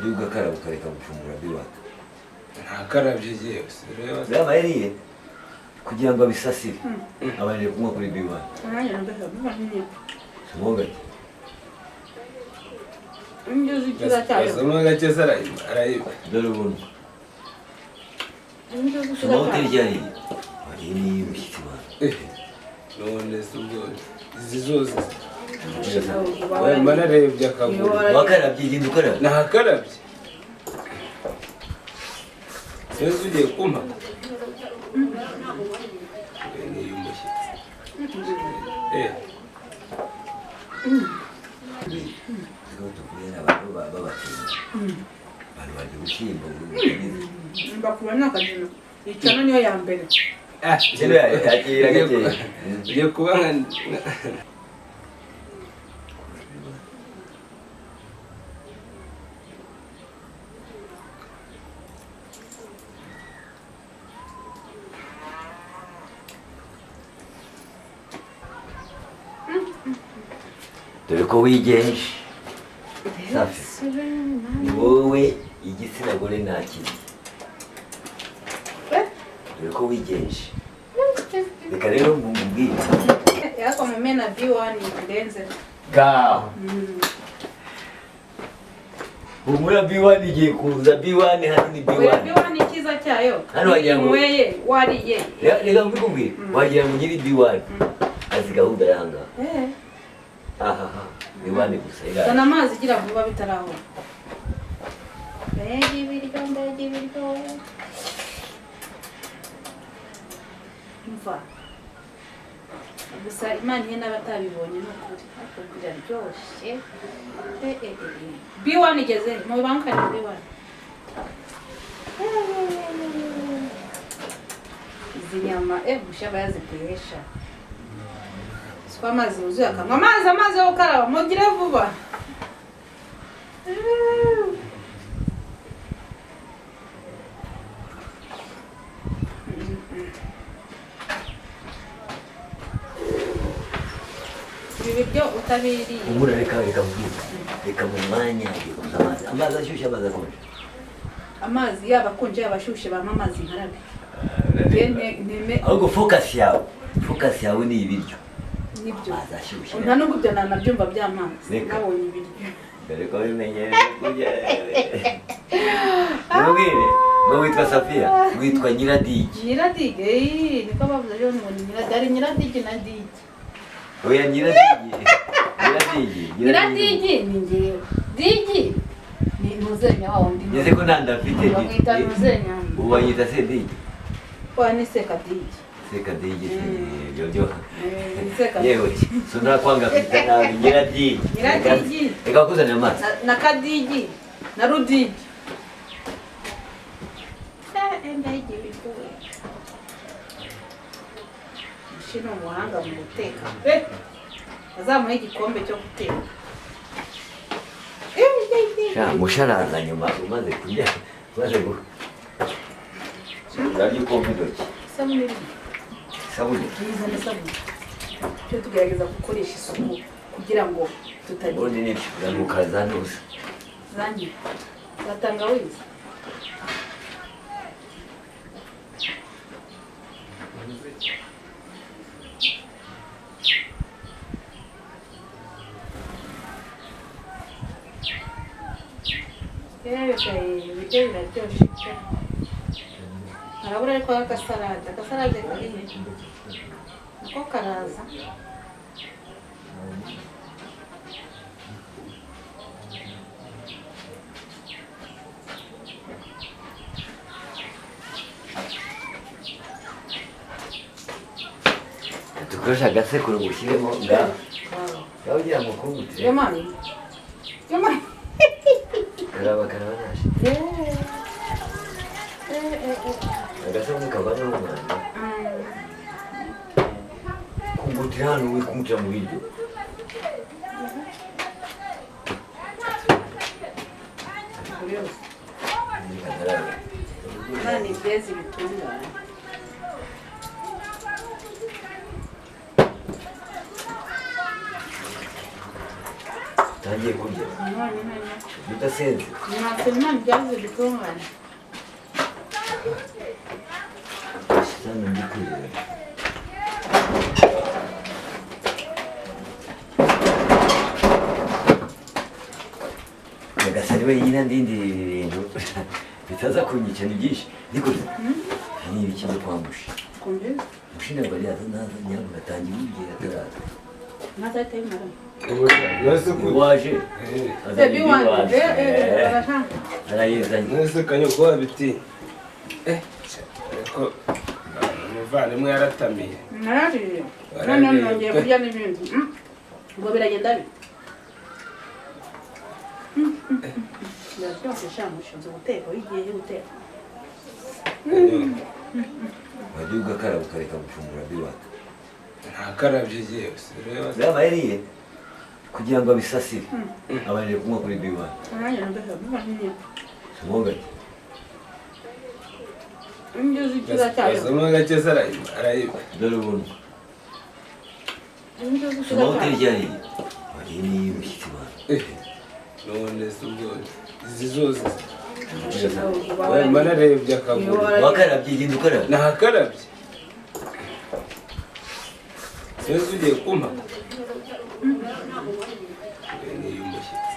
Wagiye ugakaraba ukareka gufungura biwata. Ntakarabye yewe, reba. Yaba yariye kugira ngo abisasire, abanje kunywa kuri biwata. Nanjye ndashaka kunywa nyine. Simoga ati Indyo z'ikiza cyayo. Gasoma gake se, arayiba arayiba. Dore ubuntu. Indyo z'ikiza Soma hoteli cyayo. ryariye wariye niyo umushyitsi wawe. Eh, none se ubwo izi zose oya, mba narebye akaguru. Wakarabye? Genda ukarabye. Ntakarabye sinzi ugiye kumpa. Eh, ni iy'umushyitsi. Eh, Tuba tukuye n'abantu b'abatinda, abantu barya ubushyimbo. Mbakura ni akagina. Icano niyo ya mbere. Ah, Kino yakira gake. Ugiye kuba nka Dore ko wigenje, Safi, ni wowe igitsina gore ntakiri. Dore ko wigenje, reka rero mubwire. Yako mumena B1 birenze. Ngaho humura, B1 igiye kuza. B1 hano ni Oya. B1. B1 icyiza cyayo. Hano wagira ngo- Unyweye wariye. Reka mbikubwire, wagira ngo nyiri B1 azi gahunda y'ahangaha. Eh. Ahaha, B1 gusa iraje. Zana amazi igira vuba bitarahora. Mbega ibiryo, mbega ibiryo. Mva. Gusa Imana ihe n'abatabibonye ni ukuri. Ariko biraryoshye. Eh, eh, eh, eh. B1 igeze he? Mu bankane B1. Izi nyama eh busha bayazitesha. Siko amazi yuzuye akanwa. Amazi, amazi yo gukaraba mugire vuba. Ibi biryo utabiriye. Humura, reka mbwire, reka mu mwanya agiye kuza amazi, amazi ashyushye, amazi akonje. Amazi yaba akonje yaba ashyushye, bampa amazi nkarabe. Njye nteme. Ahubwo focus yawe ni ibiryo. Nibyo. Amazi ashyushye. Nta nubwo ibyo nanabyumva by'amazi. Reka. Nabonye ibiryo. Dore ko bimenyereye kurya. Nimubwire ngo witwa Safiya, witwa Nyiradigi. Nyiradigi, eh, niko bavuze rero ngo ni Nyiradigi, ari Nyiradigi na Digi. Oya, Nyiradigi, Nyiradigi. Nyiradigi ni njyewe. Digi ni ntuzenya wa wundi. Ngeze ko nta nda mfite. Bamwita ntuzenya. Ubu banyita Sedigi. Wa ni Sekadigi. Sekadigi se ibyo byo. Eh, ni Sekadigi. Yewe, so nta kwanga kwita nabi Nyiradigi. Nyiradigi. Reka kuzanira amazi. Na Kadigi na Rudigi. Eh, mbega ibiryo. Mushi ni umuhanga mu guteka pe, azamuhe igikombe cyo guteka. Eh, eh, eh. Sha musharaza nyuma umaze kurya, umaze gu urarya ukomba intoki. Isabune iri. Isabune. Yizana isabune. Tujye tugerageza gukoresha isuku kugira ngo tutagira Ubundi nibyo uramukaza nusa. Zanjye za tangawizi. Yewe, ibiryo biraryoshye pe. Harabura ariko agasalade, agasalade kari he? Nako karaza. Dukoresha agasekuru gushyiremo ngaho ngaho ugira ngo kungutire. Jamani, jamani. Karaba, karaba naje. Agasabune kavaneho umwanda. Kungutira hano, wikungutira mu biryo. Kagarabe. Imana ibyeze ibitungane. Utangiye kurya udasenze. Ntabwo Imana ibyavuze bitungane. Shitani ndi kurira. Nyagasani wenyine andindira ibi bintu bitaza kunyica, ni byinshi. Niko ni ibiki byo kwa Mushi? Kumbe Mushi ntabwo ari yaza, naza nyamuntu atangiye ubwira ataraza. ntazahita yimara. Nase ku Waje azanye Sebi wanjye iwaje. Barashaka. Arayizanye. Nase kanyoko wabiti. Ariko umuvandimwe yaratamiye. Narariye noneho nongeye kurya n'ibindi. Ngo biragenda bite? Biraryoshye sha Mushi, nzi guteka wigiye he guteka? Wajya ugakaraba ukareka gufungura biwata. Ntakarabye yewe. Reba. Yaba yariye kugira ngo abisasire abanje kunywa kuri biwata. Nanjye ndashaka kunywa nyine. Smoga. Indyo z'ikiza cyayo. Basoma gake se arayiba. Dore ubuntu. Indyo z'ikiza Smoga cyayo. ryariye wariye niyo umushyitsi wawe. None se ubwo izi zose mba narebye akaguru. Wakarabye, genda ukarabye. Ntakarabye. Sinzi ugiye kumpa. Ni umushyitsi.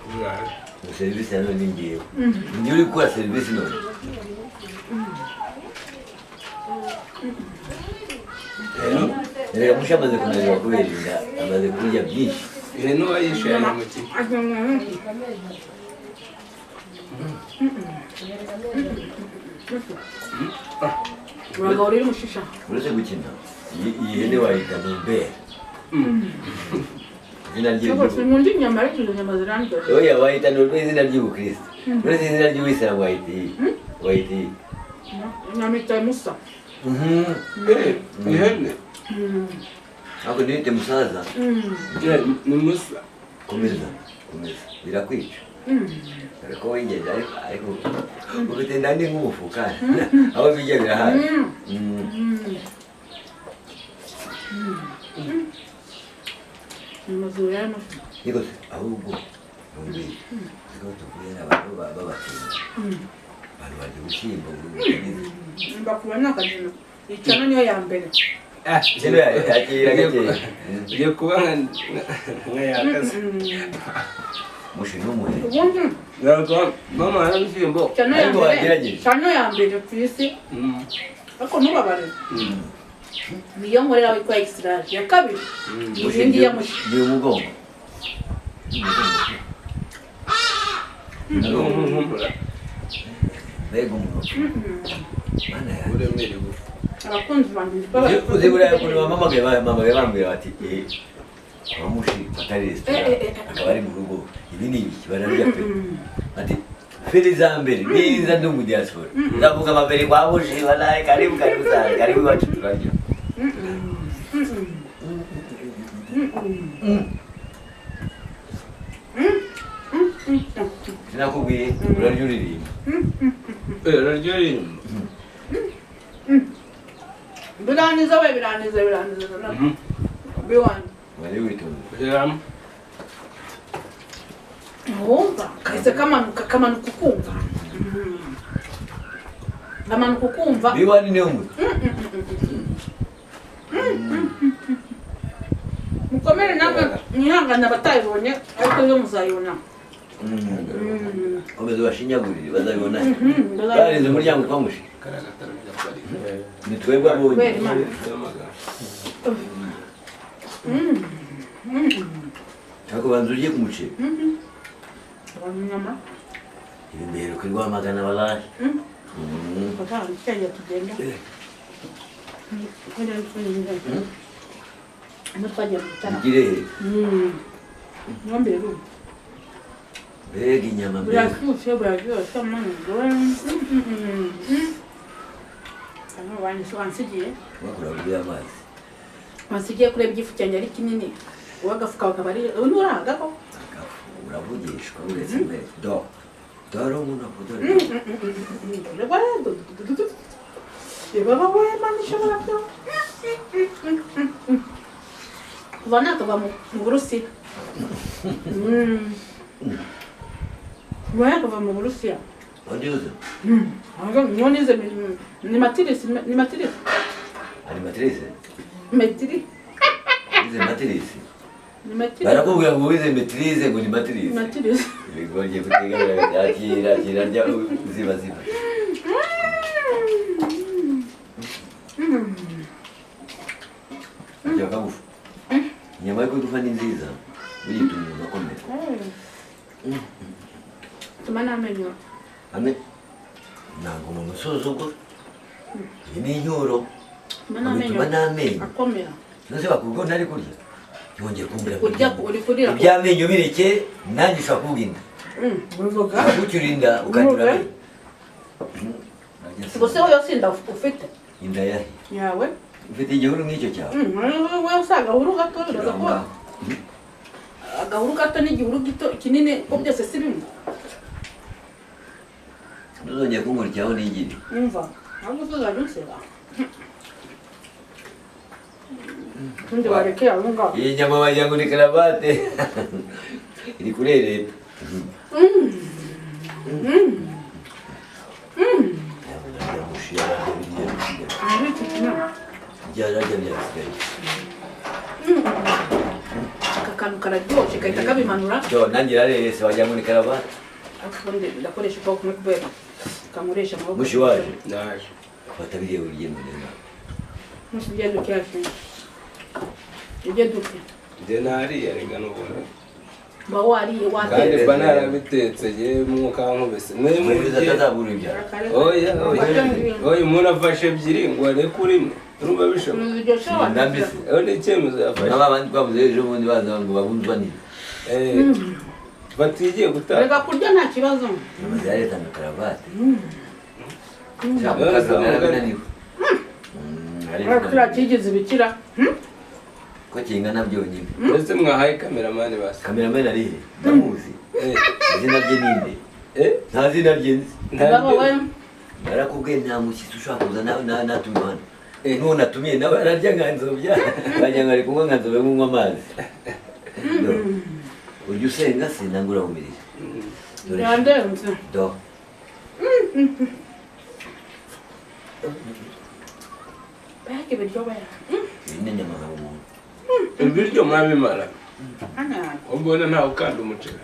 Umwana. Ngo serivisi ya none ngiyeho njye uri gukora serivisi none. Erega Mushi amaze kunanirwa kubera inda, amaze kurya byinshi. Ihene uwayishe mu kigo. Uragaburira umushisha. Uretse gukina iyi hene wayita Norbert, izina rye Ntabwo sinkunda inyama, ariko izo nyama zirandyoshye. Oya, wayita Norbert izina ry'ubukristo, uretse izina ry'ubuyisilamu wayita iyi, wayita iyi. Inyama itaye musa. Ihene. Ariko ntiyite musaza. Ni musa. Komeza, komeza, birakwica. Dore ko wigeze, ariko ufite inda ni nk'umufuka, aho bijya birahari. Inyama zirura amafi. Niko se ahubwo numvise siko tuvuye n'abantu b'abatinda, abantu barya ubushyimbo bugeze. Mbakuba ni akagina icana niyo ya mbere. Kino yakira gakeya. Ugiye kuba nka yakaze. Mushi n'umuhe. Ubundi Ntabwo mama yarabishyimbo. cano ya Ariko mbere, wagerageje. cano ya mbere ku isi, ariko ntubabare, niyo nkorera witwa extraje ya kabiri ni Mushi iyi ngiyi ya Mushi. ni umugongo. Nkumpura. Mbega umuntu, mana yanjye! Uburemere bufu. Abakunzi banjye Uzi buriya ukuntu bampamagaye bambwira bati kwa Mushi atari resitora, akaba ari mu rugo, ibi ni ibiki bararya pe? Ati feri za mbere niza ndi mu diaspora ndavuga amambere kwa Mushi, walahi karibu, karibu sana, karibu iwacu turarya. Sinakubwiye, urarya uririmba. Urarya uririmba. Birangiza we, birangiza, birangiza biwanjye. Wari witonze. Ushyiramo. Wumva kahise kamanuka, kamanuka ukumva, kamanuka ukumva. Biwani niyo muto. Mukomere namwe mwihangane abatayibonye, ariko yo muzayibona. Komeza ubashinyagurire, bazabibona barenze umuryango kwa Mushi. Kariya gataro byaparika. Ni twebwe abonye. Kubera Imana. Ariko banza urye ku muceri. Inyama. Ibi mbiheruka i Rwamagana wallahi. Papa, cyangwa tugenda no twagiye mu gitaramo. Ikirehe. Niyo mbere ubu. Mbega inyama, mbega! Burashyushye, buraryoshye mani. Wansigiye. Wakura burya amazi. Wansigiye kureba igifu cyanjye ari kinini, wowe agafuka kakaba ari ubu nturahagaho. Agafu uravugishwa uretse mbere do dore umuntu dore. Baba we Imana ishobora byose. Kuva nakava mu Burusiya. Kuva nakava mu Burusiya. Wandiuze. None nize ni matirisi ni matirisi. Ari matirisi? Metiri. Nize matirisi. Ni matirisi. Barakubwira ngo wize matirisi ngo ni matirisi. Matirisi. Ibigoye gutega yakira akira rya ziba ziba. Ajya kagufu. Inyama yo kudufa ni nziza. Uyituma umuntu akomera. Tuma n'amenyo. Ame ntabwo umuntu usuzugura. Iyi ni inyuro. Tuma n'amenyo akomera. Nose bakubwo ntari kurya. Yongeye kumbwira kurya uri kurira. Iby'amenyo bireke nanjye ushobora kuvuga inda. Ubivuga? Ucyura inda ukagira amenyo. Ubwo se wowe sinda ufite? Inda yahe? Yawe. Ufite igihuru nk'icyo cyawe? Wowe usa agahuru gato biraza ko agahuru gato n'igihuru gito kinini ko byose si bimwe. Ntuzongere kunkurikiraho n'igiri. Umva, ntabwo uzajya unseba. Undi warekeye aho ngaho. Iyi nyama wagira ngo ni karavate. Iri kurereta. Aka kantu kararyoshye gahita kabimanura. Nanjye irarerese wagira ngo ni karavate. Ubundi ndakoresha ukuboko kumwe kubera kankoresha amaboko. Mushi waje? Naje. Fata biriya urye none nawe. Mushi urye duke yacu. Urye duke. Njye nariye rega n'ubundi. Ba wariye watetse. Kandi mba narabitetse yewe mwuka nkubise. Mwe mwiza atazabura ibyaro. Oya oya. Oya umuntu afashe ebyiri ngo areke imwe. Urumva bishoboka? Ndambise. Eho ni icyemezo yafashe. N'aba bandi twabuze ejo bundi baza ngo babunzwa n'ibi. Batigiye gutaha. Reka kurya nta kibazo. Inyama za leta na karavate. Kiriya kigize ibikira. Ko kingana byonyine. Mbese mwahaye kameramani basi. Kameramani ari he? Ndamuzi. Izina rye ni nde? Nta zina rye nzi. Narakubwiye nta mushyitsi ushobora kuza natumiwe hano. N'uwo natumiye nawe ararya nka nzobya. Wagira ngo ari kunywa nka nzobya nk'unywa amazi. Urya usenga se nangwa urahumiriza. Yandenze. Do. Mbega ibiryo bera. Iyi ni inyama za umuntu. Ibiryo mwabimara. Ubona ntawe ukanda umuceri.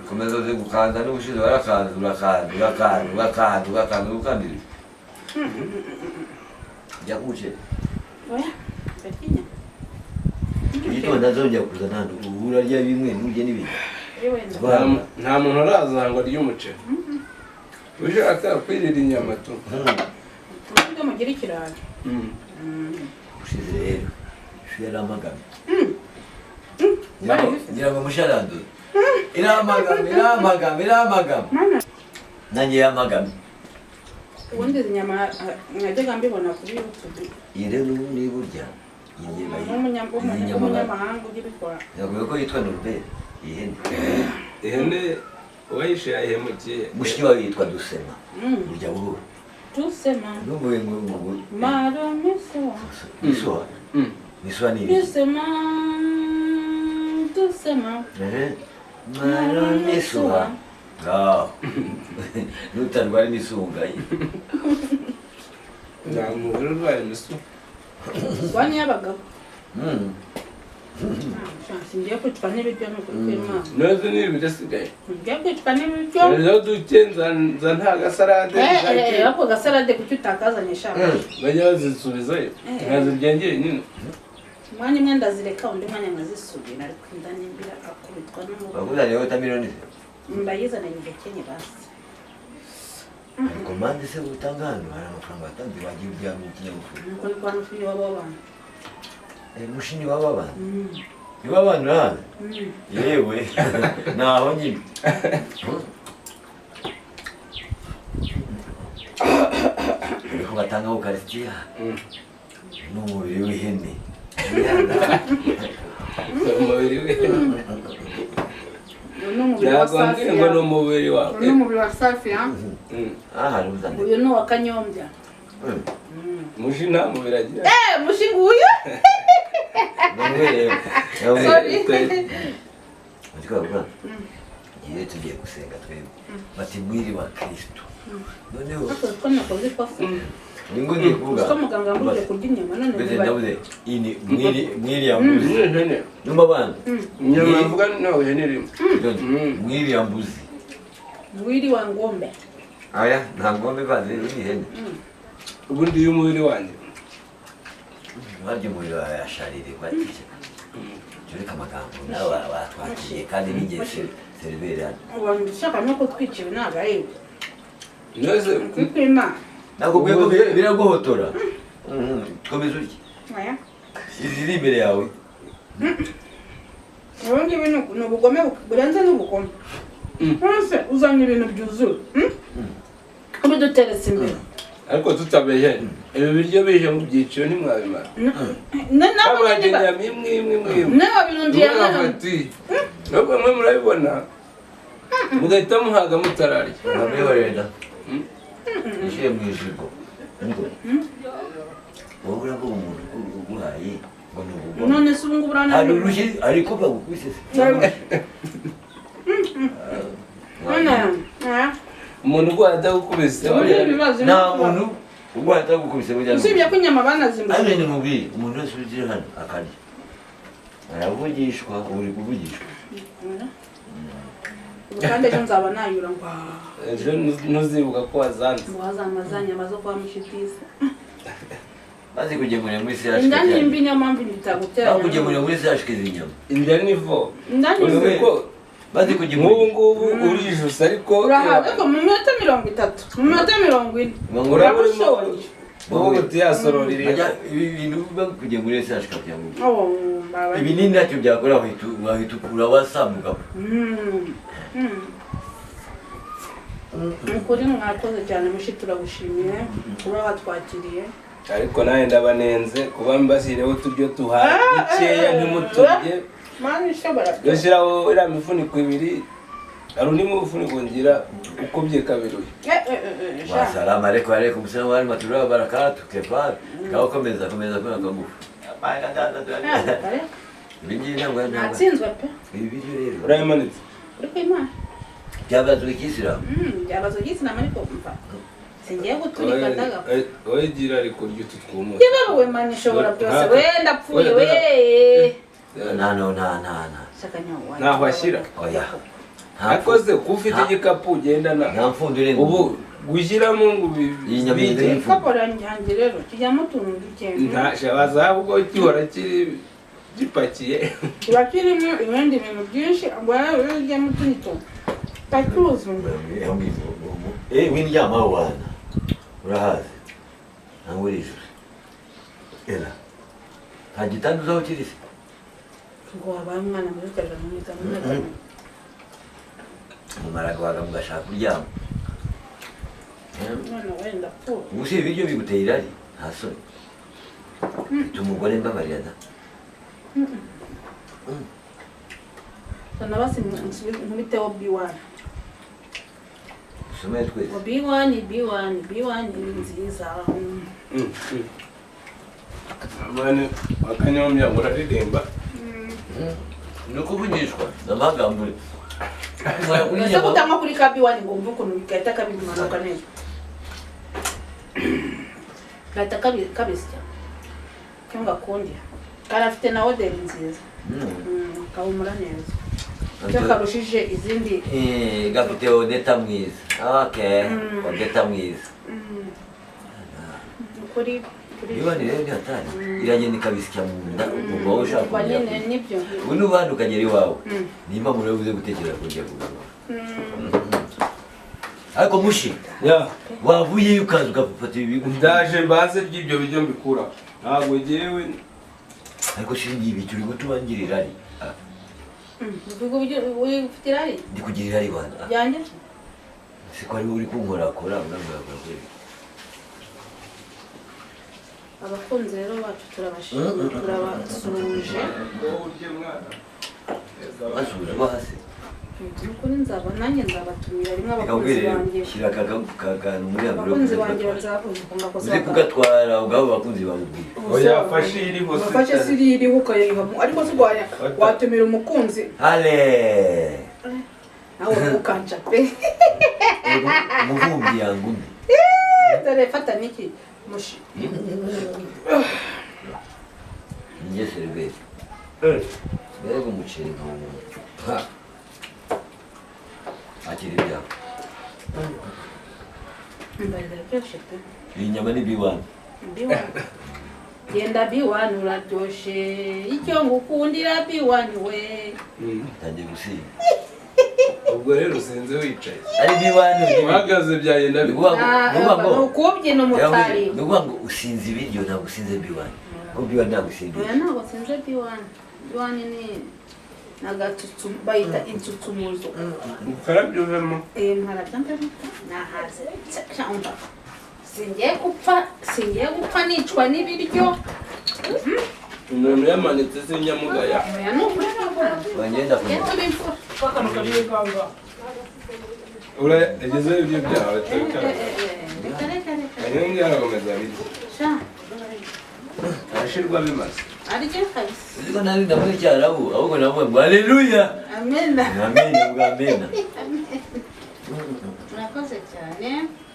Ukomeza uzi gukanda n'ubushize warakanze urakanze urakanze urakanze urakanze ukandiriza. Jya ku muceri. Oya, ndatinya. Igitondo ntazongera kuza nta ubu urarya bimwe nturye n'ibindi. Nta muntu uraza ngo arye umuceri. Ushaka kwirira inyama tu. Tuvuge mugire ikirayi. Ushize rero ifi yaramagana. Ngira ngo musharanduze. Iramagana iramagana iramagana. Nanjye yamagana. Ubundi izi nyama najyaga mbibona kuri YouTube. Iyi rero ni burya. Umunyamahanga ujya ubikora. Yavuga ko yitwa Norbert. Iyi hene. Ihene uwayishe yayihemukiye. Mushiki wawe yitwa Dusema. Burya buhoro. Dusema. N'ubu ngo Mara miswa. Miswa. Miswa ni iki? Dusema. Dusema. Mara miswa. Ah. Nutarwara imisunga. Nta mugore urwaye imisunga. Wani y'abagabo. Ngiye kwicwa n'ibiryo ni ukuri kw'Imana. Neza ni ibidasigaye. Ngiye kwicwa n'ibiryo. Rero duke nza nta gasarade. Ako gasarade kuki utakazanye sha? Bajya bazisubizayo. Nkazirya njyenyine. Umwanya umwe ndazireka undi mwanya nkazisubira ariko inda nimbira akubitwa n'umubu. Bakuzaniye watermelon se? Mbayizane nyihekenye basi. Komande se utanga hano hari amafaranga watanze wagiye urya mu kinyabupfura. Nuko ni kwa mushini w'abo bantu. Mushini w'abo bantu? Iwabo bantu hano? Yewe naho nyine. Ariko batanga ukarisitiya n'umubiri w'ihene. Umubiri w'ihene. Ntabwo ngo ni umubiri wawe. Ni umubiri wa Safiya. Aha, ruzane. Uyu ni uwa Kanyombya. Mushi nta mubiri agira. Mushi nguyu. Bamwe Sorry. rero ngiye tugiye gusenga twebwe bati mwiri wa Kristo noneho Ko nakoze ikosa. Ningo ngiye kuvuga. Ko muganga yambujije kurya inyama none mbese bibaye. Ndavuze ini mwiri mwiri ya mbuzi. Ni ihene. Numva bana. Inyama bavuga ntabwo ihene irimo. Mwiri ya mbuzi. Mwili wa ng'ombe. Aya nta ngombe bazi ni ihene. Ubundi iyo umubiri wanjye Barya umuriro yasharire batije tureka amagambo nawe batwakiriye kandi n'igihe seriveri hano. Abantu ushaka no kutwicira ntabwo ari ibyo. Nose Kuko Imana. Nakubwiye ko biraguhotora. Komeza urye. Aya. Iziri imbere yawe. Ubu ngibi ni ubugome burenze n'ubugome. Nonese uzanye ibintu byuzuye. Ubiduteretse imbere. Ariko tutabeshye ibi biryo bije mu byiciro ntimwabimara. Babaga inyama imwe imwe imwe imwe. Nawe wabirundiye hano. Nubwo mwe murabibona mugahita muhaga mutararya. Nkamwihorera. Nishyuye mu ijigo. Wowe uravuga umuntu uguhaye ngo ni ubugome. None se ubu ngubu urabona. Hari urushyi ariko bagukubise se. None Umuntu uguhaye atagukubise. Nta muntu uguhaye atagukubise burya. Usibye ko inyama banazimbye. Hano ni mubiri umuntu wese uri hano akarya. Aravugishwa uri kuvugishwa. Kandi ejo nzaba nayura ngo ejo ntuzibuka ko wazanze. Ngo wazamaza nyama zo kwa mushitisi. Bazi kugemurira muri CHK. Inda ni mbi niyo mpamvu bitagutera. Bazi kugemurira muri CHK inyama. Inda ni vo. Inda ni vo. Bazi kugemurira. Nk'ubu ngubu urijuse ariko urahaga ko mu minota 30, mu minota 40. Urabushoboye. Wowe utiyasororira. Ibi bintu bakugemurira CHK kugira ngo. Oh, baba. Ibi ni ntacyo byakora wahita urawasamuka. Ukuri mwakoze cyane mushi turagushimiye kuba watwakiriye. Ariko nawe ndabanenze kuba mbashyireho uturyo tuhaye dukeya ntimuturye. Mani ishobora. Gashyiraho iriya mifuniko ibiri hari undi mufuniko ngira ukubye kabiri uyu. Wa salamu alaikum alaikum salamu wa rahmatullahi wa barakatuh kefar. Ngaho komeza komeza kuna kagufu. Ibi ngibi ntabwo natsinzwe pe. Ibi biryo rero urayimanitse. Uri kwimana. Byabazwe ikisilamu. Byabazwe ikisilamu ariko mva. Singiye guturika ndaga. Oye gira ariko urya utu twumutse. Yebawe Mani ishobora byose we ndapfuye we. Nta no nta nta nta. Ntaho ashyira. Oya. Akoze ko ufite igikapu ugendana. Nta mfundo irenga. Ubu gushyiramo ngo inyama igikapu yanjye rero kijyamo utuntu duke. Nta shabaza ubwo gihora kiri gipakiye. Kiba kirimo ibindi bintu byinshi ngo rero ujyemo utundi tuntu. Tacuzu. Windyama wana. Urahazi. Ntabwo urijuse. Era. Nta gitanda uzaho kiri se. Ngo wabaye umwana mwiza ukaja mu mwiza mwiza. Mumara guhaga mugashaka kuryama. Umwana wenda pfuye. Ubu si ibiryo biguteye irari? Nta soni. Mfite umugore mbabarira da. Sana basi nkubiteho B1. Usome twese. B1 B1 B1 ni nziza. Amane akanyombya ngo uraririmba. Ni ukuvugishwa n'amagambure. Ese kutanywa kuri ka B1 ngo wumve ukuntu gahita kabimanuka neza. Gahita kabisya. Cyangwa gakundi. Karafite na oderi nziza. Kahumura neza. Cyo karushije izindi. Gafite odeta mwiza. Okay, odeta mwiza. Kuri Niba ni rero ni hatari. Iragenda ikabisya mu nda ukumva wowe ushaka kujya. Nibyo. Ubu n'ubandi ukagera iwawe. Nimba muri uze gutekereza kujya kugaruka. Ariko mushi. Wavuye ukaza ugafata ibi. Ndaje mbanze ry'ibyo bijyo mbikura. Ntabwo jewe ariko shingi ibi turi gutuma ngira irari. Uvuga uburyo ufite irari? Ndi kugira irari bana. Byanjye? Siko ari uri kunkorakora urambwira kuri. Abakunzi rero bacu turabashimye turabasuje. Basuje bahase. Nukuri nzaba nanjye nzabatumira rimwe abakunzi Reka banjye. shyira aka kantu muri Abakunzi envelope. banjye bazakunda Uze kugatwara ubwabo bakunzi bakubwira. Oya, fashe iriho se. Wafashe siri iriho ukayiha, ariko si waya watumira umukunzi. Ale. Nawe ukanca pe. Umuvumbi yangumye. Dore fata niki mushi. Njye seriveri. Mbega umuceri nkawumuntu. Ha. Akira ibyago. Biraryoshye pe. Iyi nyama ni B1. B1. Genda B1 uraryoshe. Icyo ngukundira B1 we. Tangiye gusiga. Ubwo rero usinze wicaye. Ari B1. Uhagaze byagenda Ni bite? ukuvuga ngo Ni ukubyina umutari. Ni ukuvuga ngo usinze ibiryo, ntabwo usinze B1. Kuko B1 ntabwo usinze. Oya, ntabwo sinze B1. B1 ni Nagatutsu bayita insutsumuzo. Ukarabye uvemo. Eh, nkarabya mbere nahaze. Cyangwa singiye gupfa, singiye gupfa nicwa n'ibiryo. Umuntu yamanitse sinyamugaya. Oya, ni ukuri ntabwo. Wagenda Ngiye kumenya. tuba imfura. Uragezeho ibyo byawe tubikora. Reka reka reka. Kanyombya arakomeza birya. Sha. Arashirwa bimaze. Arye kabisa. Uziko nari ndavuze Icyarabu, ahubwo navuga ngo haleluya. Amena. Amena bwa amena. Murakoze cyane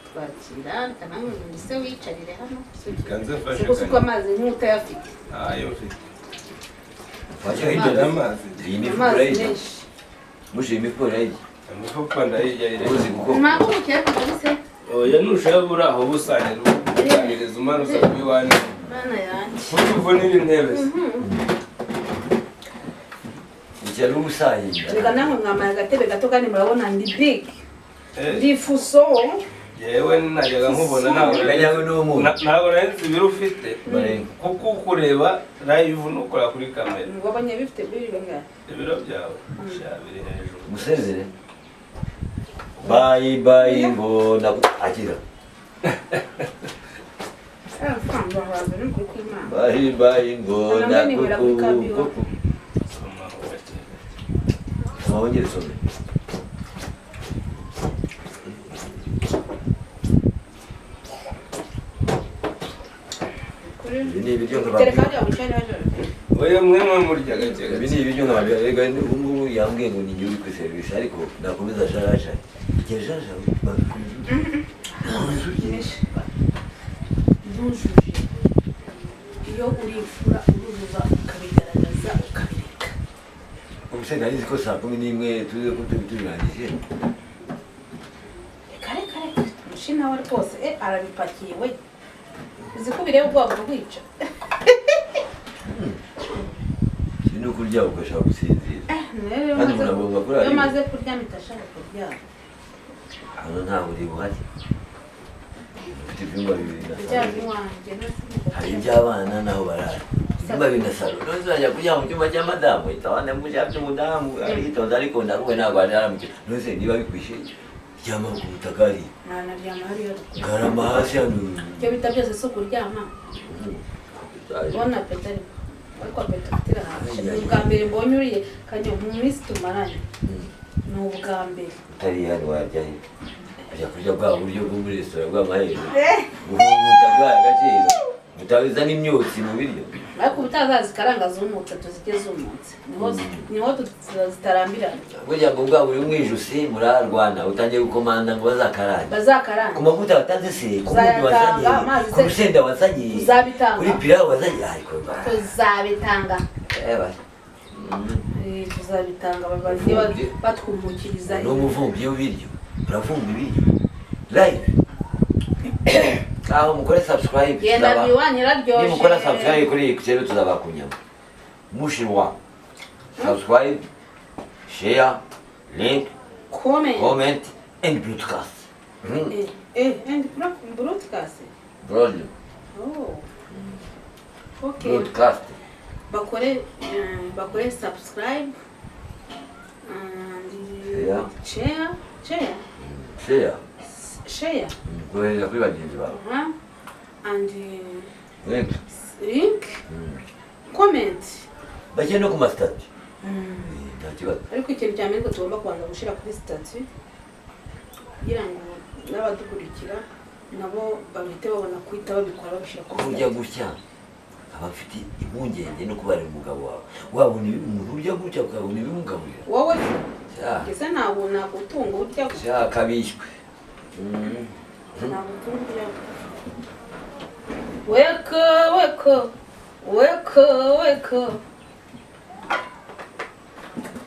twakira. Reka namwe mbese wicarire hano. Kanze mfashe. Siko suko amazi nk'utayafite. Ayo mfite. Fashe Mfite amazi. Iyi mifuka Amazi urayirya. menshi. Mushe iyi mifuka urayirya. Imifuka ndayirya ireka. Uzi kuko Ntabwo umukecuru kabisa. Oya, nushaka uri aho busanira ubusaniriza umanuza ku iwanyu. Bana yanjye. Ntuvunire intebe se. Icyaro ubusahinda. Reka namwe mwamaye agatebe gato kandi murabona ndi big. Eh, Ndi fuso. Yewe najyaga nkubona ntabwo Kajyawe n'umuntu. Ntabwo nari nzi ibiro ufite. Barenga. Kuko ukureba live nukora kuri kamera. Wabonye bifite biri bangahe? Ibiro byawe sha biri hejuru. Musezere. Bye bye ngo akira. Amafaranga bahaza ni ukuri kw'Imana. Bye bye ngo Namwe nibura kuri kabiwa. ndakuku. Soma aho gake gake. Soma wongere usome. Kuri Ibi ni ibiryo nk'abantu. telefone yawe cyane hejuru. Oya, mwe mwe murya gake Ibi gake. ni ibiryo nk'abantu. Erega ubu ngubu yambwiye ngo ni njye uri kuri serivisi, ariko nakomeza jarajara. Igihe jarajara bakomeza urye. Ntujuje. Iyo uri imfura uruzuza ukabigaragaza ukabireka. Ubuse nari nzi ko saa 11 tuzi ko tubi tubirangije. Reka reka reka. Mushi nawe rwose arabipakiye we. Uzi ko ubireba ubwoba bukwica. Si no kurya ugashaka gusinzira. Rero Kandi umuntu agomba kurara iyo iwe. maze kurya mpita ashaka kuryama. Hano nta buriri buhari. Mfite ibyumba bibiri na Kuryama salo. iwanjye. Hari iby'abana n'aho barara. Ibyumba bibiri na salo. None uzajya kuryama mu cyumba cya madamu. Itabana mu cyumba cy'umudamu. Aritonda ariko ndakuwe ntabwo arara mu cyumba. None se niba bikwishe ryama ku butaka hariya. Nanaryama hariya. Garama hasi hano. Ibyo bita byose si ukuryama. Bona peta ariko. Ariko peta ufite irahagije. Ni ubwa mbere mbonye uriye kanyo mu minsi tumaranye. Ni ubwa mbere. Utari hano wajya he? Ujya kurya bwa buryo bwo muri resitora bw'amaherezo. Butaguhaye agaciro. Butabiza n'imyotsi mu biryo. Ariko ubutaha zikaranga zumutse tuzirye zumutse. Niho zitarambirana. Burya ngo bwa buri mu ijosi murarwana utangiye gukomanda ngo bazakarange. Bazakaranga. Ku mavuta watanze se, ku munyu wazanye, Uzayatanga, amazi ku se. rusenda wazanye, Uzabitanga. kuri pilawu wazanye, ariko Tuzabitanga. eba. Tuzabitanga babaze batwumukiriza. Ni umuvumbyi w'ibiryo. Uravumba ibiryo. Live. Aho mukore subscribe. Genda B1 iraryoshye. Nimukora subscribe kuri iyi channel tuzaba ku nyama. Mushirwa. Subscribe, share, link, Comment. comment and broadcast. And broadcast. Broad, Oh. Okay. broadcast. Bakore subscribe and Share. share share Share. Share. Kohereza kuri bagenzi bawe. And Link. Link, comment. Bashyire no ku masitati. Nta kibazo. Ariko ikintu cya mbere tugomba kubanza gushyira kuri status kugira ngo n'abadukurikira nabo bahite babona guhita babikora, babishyira kuri Kurya status. gutya aba afite impungenge no kubarira umugabo wawe, wabona umuntu urya gutya ukabona ibimugaburira. Wowe se? Sha. Ese ntabwo nagutunga urya gutya? Sha, kabishywe. Nagutunga urya gutya. Weko weko weko weko.